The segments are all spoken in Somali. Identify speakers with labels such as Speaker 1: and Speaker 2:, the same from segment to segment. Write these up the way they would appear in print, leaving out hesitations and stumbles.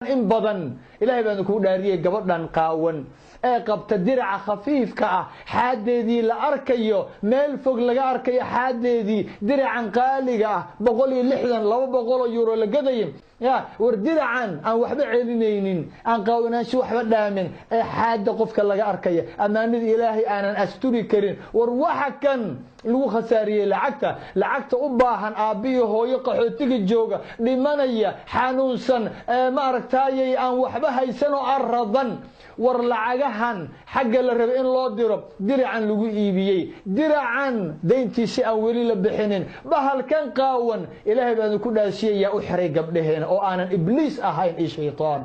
Speaker 1: In badan Ilaahay baan kugu dhaariyey, gabadhan qaawan ee qabta diraca khafiifka ah, xaadeedii la arkayo, meel fog laga arkayo xaadeedii, diracan qaaliga ah, 160, 200 oo euro la gadaya ya. War diracan aan waxba celinaynin, aan qaawanaansho waxba dhaamin, ee xaada qofka laga arkaya, ammaanada Ilaahay aanan asturi karin. War waxa kan lagu khasaariyey lacagta, lacagta u baahan aabbiyo hooyo qaxootiga jooga, dhimanaya, xanuunsan, maaragtaayay, aan waxba haysan oo aradan. War lacagahan xagga la rabay in loo diro, diracan lagu iibiyey, diracan dayntiisi aan weli la bixinin, bahalkan qaawan, Ilaahay baan ku dhaashiyay, yaa u xiray gabdhaheena oo aanan Ibliis ahayn iyo shaytaan?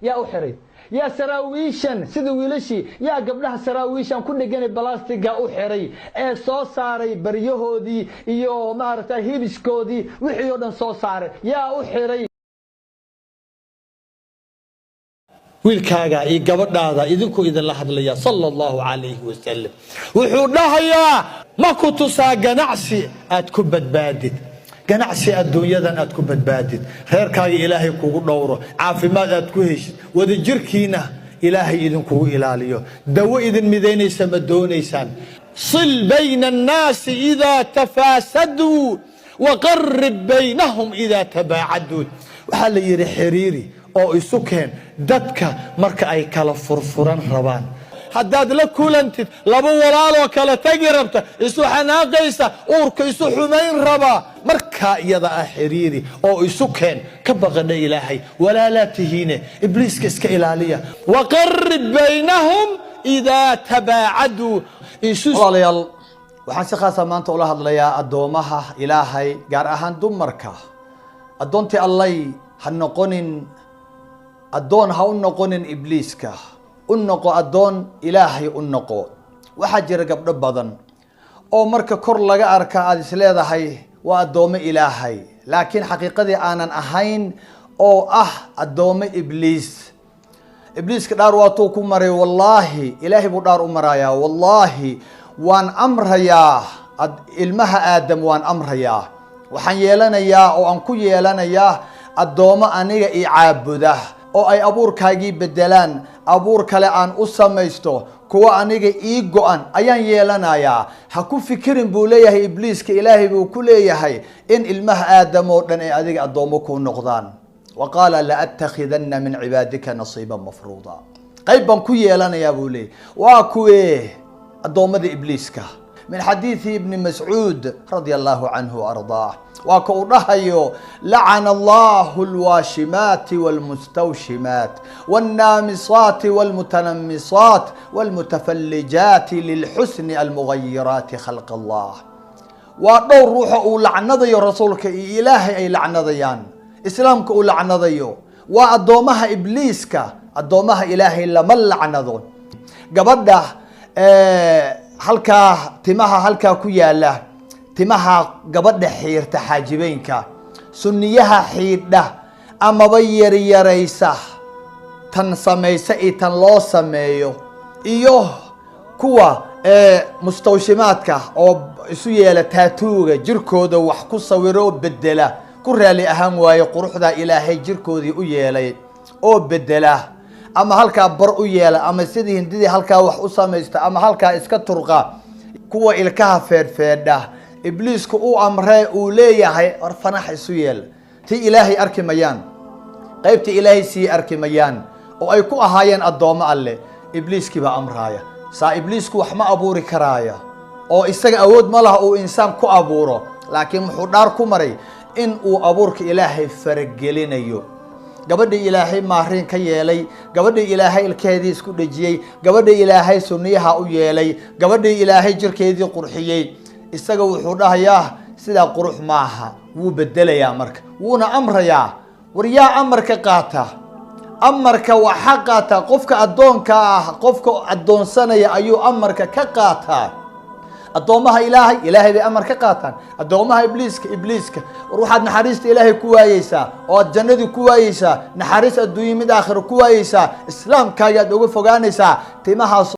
Speaker 1: Yaa u xiray? Yaa saraawiishan sida wiilashii, yaa gabdhaha saraawiishan ku dheganay balastiga u xiray ee soo saaray baryahoodii iyo maaragta hibiskoodii, wixii oo dhan soo saaray? Yaa u xiray?
Speaker 2: Wiilkaaga iyo gabadhaada idinkuu idinla hadlaya, sala Allahu calayhi wasalam, wuxuu dhahayaa: ma ku tusaa ganacsi aad ku badbaadid, ganacsi adduunyadan aad ku badbaadid, reerkaaga Ilaahay kugu dhowro, caafimaad aad ku heshid, wadajirkiina Ilaahay idinkugu ilaaliyo? Dawo idin midaynaysa ma doonaysaan? Sil bayna annaasi idaa tafaasaduu waqarib baynahum idaa tabaacaduu. Waxaa la yidhi: xiriiri oo isu keen dadka marka ay kala furfuran rabaan. Haddaad la kulantid laba walaaloo kala tagi rabta, isu xanaaqaysa, uurka isu xumayn rabaa, markaa iyada ah xiriiri oo isu keen. Ka baqadha Ilaahay, walaalaa tihiine, Ibliiska iska ilaaliya. Waqarib baynahum idaa tabaacaduu.
Speaker 3: Walaalayaal, waxaan si khaasa maanta ula hadlayaa addoomaha Ilaahay, gaar ahaan dumarka. Addoontii Allay, ha noqonin addoon, ha u noqonin Ibliiska, u noqo addoon Ilaahay u noqo. Waxaa jira gabdho badan oo marka kor laga arka aada is leedahay waa addoomo Ilaahay, laakiin xaqiiqadii aanan ahayn oo ah addoomo Ibliis. Ibliiska dhaar waatuu ku maray, wallaahi, Ilaahay buu dhaar u marayaa: "Wallaahi waan amrayaa ilmaha Aadam, waan amrayaa, waxaan yeelanayaa oo aan ku yeelanayaa addoomo aniga i caabuda oo ay abuurkaagii bedelaan, abuur kale aan u samaysto, kuwa aniga ii go-an ayaan yeelanayaa. Ha ku fikirin," buu leeyahay Ibliiska. Ilaahay buu ku leeyahay in ilmaha Aadam oo dhan ay adiga addoomo kuu noqdaan. Wa qaala laattakhidana min cibaadika nasiiban mafruuda. Qayb baan ku yeelanayaa, buu leeyahy. Waa kuwee addoommada Ibliiska? Min xadiidi Ibni Mascuud radia Allahu canhu ardaah, waa ka uu dhahayo: "Lacana Allahu alwaashimaati walmustawshimaat walnaamisaati walmutanamisaat walmutafallijaati lilxusni almugayiraati khalq Allah." Waa dhowr ruuxa uu lacnadayo rasuulka iyo Ilaahay ay lacnadayaan, Islaamka uu lacnadayo. Waa addoomaha Ibliiska. Addoomaha Ilaahay lama lacnado. Gabadha halkaa timaha halkaa ku yaala, timaha gabadha xiirta, xaajibeynka, sunniyaha xiidha amaba yaryaraysa, tan samaysa iyo tan loo sameeyo, iyo kuwa mustawshimaadka oo isu yeela taatuuga, jirkooda wax ku sawiro oo bedela, ku raali ahaan waaye quruxdaa Ilaahay jirkoodii u yeelay oo bedela, ama halkaa bar u yeela, ama sidii Hindidii halkaa wax u samaysta, ama halkaa iska turqa, kuwa ilkaha feedhfeedha, Ibliisku u amree uu leeyahay: "War fanax isu yeel." Tii Ilaahay arki mayaan, qaybta Ilaahay sii arki mayaan oo ay ku ahaayeen addoommo Alle. Ibliiskii baa amraaya saa. Ibliisku wax ma abuuri karaaya oo isaga awood ma laha uu insaan ku abuuro, laakiin muxuu dhaar ku maray? In uu abuurka Ilaahay faragelinayo. Gabadhii Ilaahay maariin ka yeelay, gabadhii Ilaahay ilkaheedii isku dhejiyey, gabadhii Ilaahay sunniyaha u yeelay, gabadhii Ilaahay jirkeedii qurxiyey, isaga wuxuu dhahayaa sidaa qurux maaha, wuu bedelayaa. Marka wuuna amrayaa. War yaa amarka qaata? Amarka waxa qaata qofka addoonka ah. Qofka addoonsanaya ayuu amarka ka qaataa. Addoomaha Ilaahay, Ilaahay bay amar ka qaataan. Addoomaha Ibliiska, Ibliiska. War waxaad naxariista Ilaahay ku waayeysaa oo aad jannadii ku waayeysaa, naxariis adduunye mid aakhiro ku waayeysaa, Islaamkaaga aad uga fogaanaysaa timahaas.